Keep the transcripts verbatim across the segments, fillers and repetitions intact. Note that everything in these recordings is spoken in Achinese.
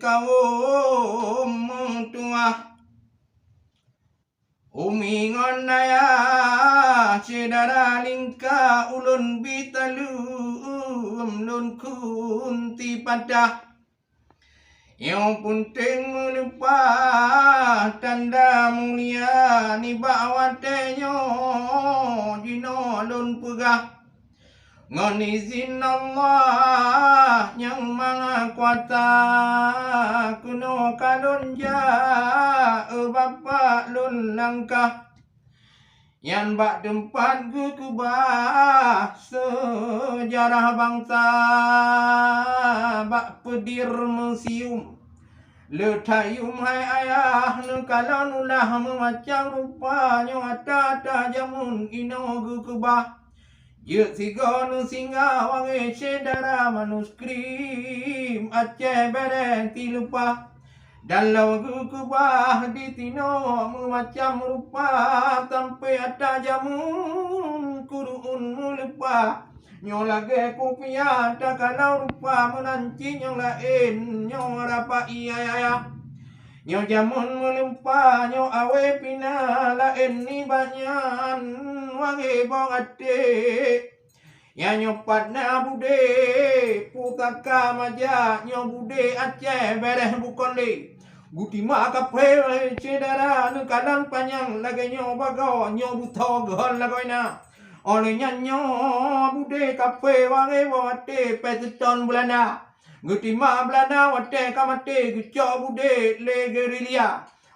kawöm meutuwah. Umi ngon ayah syedara lingka ulôn bi taleuem lôn khun tipadah. Nyang peunteng meuleupah tanda mulia nibak watée nyoe jinoe lôn peugah. Ngon izin Allah nyang Maha Kuasa, keunoe ka lôn jak, eh, Bapak lôn langkah. Nyan bak teumpat geukeubah seujarah bansa bak peudir musium. Le tayum hai ayah, neukalon ulah meumacam rupa nyoe ata-ata jameun inoe geukeubah. Jeuet sigoe neusinggah wangée syedara manuskrip Aceh Bereh Tileupah. Dan lom geukeubah di tinoe meumacam rupa sampoe ata jameun keureuen meuleupah. Nyoe lagée kupiah takalon rupa meunan cit nyang laén nyoe rapai ayah. Nyoe jameun meuleupah nyoe awé pih na laén nibak nyan wangée boh até. Nyan nyoe pat na budé pusaka maja nyoe budé Aceh Bereh bukon lé. Geutima kaphé syedara neukalon panyang lagée nyoe bagoe nyoe butho geuhon lagoena. Óh lheueh nyan nyoe budé kaphé wangée boh até peuseutôn Beulanda. Geutima Beulanda watée ka maté geucok budé lé gerilya.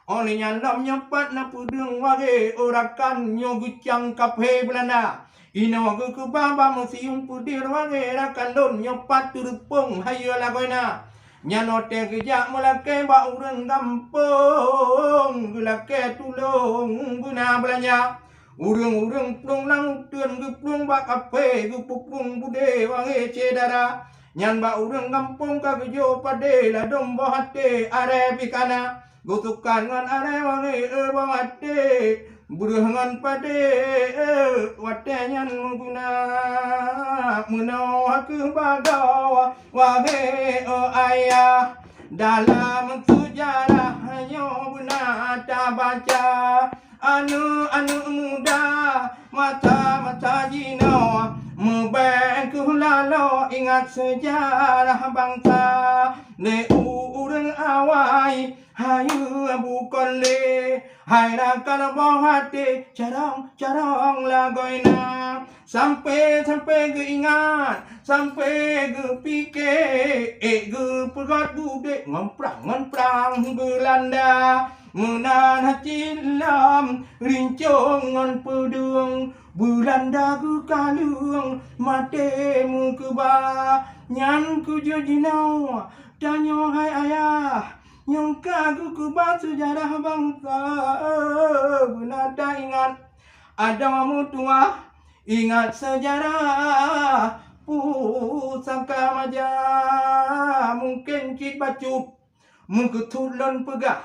Óh lheueh nyan lom nyoe pat na peudeueng wangée rakan nyoe geucang kaphé Beulanda. Inoe geukeubah bak musium peudir wangée rakan lôn nyoe pat teureupông hayeue lagoena. Nyan watée geujak meulakée bak ureuëng gampông geulakée tulông beuna beulanja. Ureuëng-ureuëng plueng lam uteuen geuplueng bak kaphé geupuplueng budé wangée syedara. Nyan bak ureuëng gampông ka geujok padé ladôm boh até arée pih kana. Geutukan ngon arée wangée boh até breueh ngon padé watée nyan meuguna. Meunoe kheueh bagoe wangée ayah dalam seujarah nyoe beuna tabaca. Aneuëk-aneuëk muda masa-masa jinoe meubék kheueh laloe ingat seujarah bansa. Lé ureuëng awai hayeue bukon lé hai rakan boh até carông-carông lagoena. Sampoe-sampoe geuingat, sampoe geupike, ék geupeugot budé ngon prang, ngon prang Beulanda. Meunan cit lom rincong ngon peudeueng, Beulanda geukaleueng maté meukeubah. Nyan keuh jeuet jinoe tanyoe hai ayah, nyang ka geukeubah seujarah bansa beuna taingat. Adoe meutuwah ingat seujarah pusaka maja. Mungken cit bacut meukeuthut lôn peugah,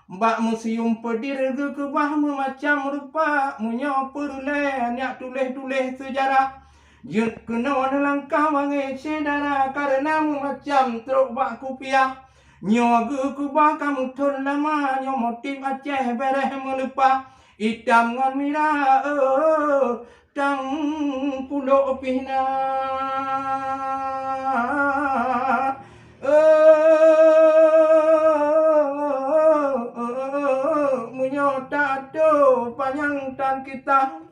bak musium peudir geukeubah meumacam rupa. Meunyoe peureulée neujak tuléh-tuléh seujarah, jeuet keunoe neulangkah wangée syedara kareuna meumacam trok bak kupiah. Nyoe geukeubah ka meuthon lama nyoe motif Aceh Bereh meuleupah. Itam ngon mira, eh, tang pulok pih na. Eh, meunyoe tato panyang tan kisah,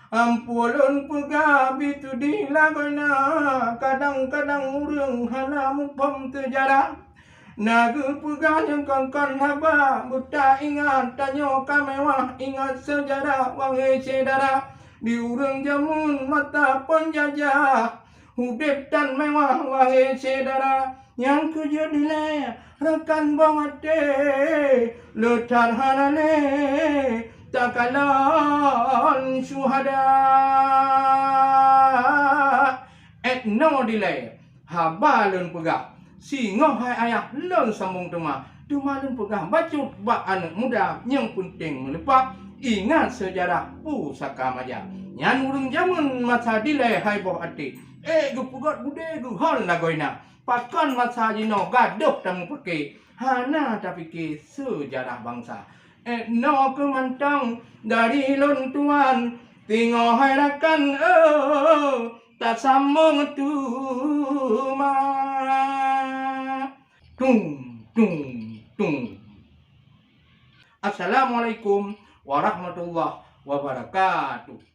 ampoe lôn peugah bi tudih lagoena. Kadang-kadang ureuëng hana muphom seujarah. Na geupeugah nyang kon-kon haba, beutaingat tanyoe ka meuwah ingat seujarah wahé syedara. Di ureuëng jameun masa peunjajah, udeb tan meuwah wahé syedara. Nyang keujeuet dilée rakan bak watée, le that hana lé takalon syuhada. Etno dilée haba lôn peugah, singoh hai ayah lôn sambong teuma. Teuma lôn peugah bacut bak aneuëk muda nyang peunteng meuleupah, ingat seujarah pusaka maja. Nyan ureuëng jameun masa dilée hai boh até, ék geupeugot budé geuhon lagoena. Pakon masa jinoe gadôh tameupaké, hana tapike seujarah bansa. Eh, noe keuh mantong dari lôn tuan, singoh hai rakan, oh, tasambong teuma. Tung, tung, tung. Assalamualaikum warahmatullahi wabarakatuh.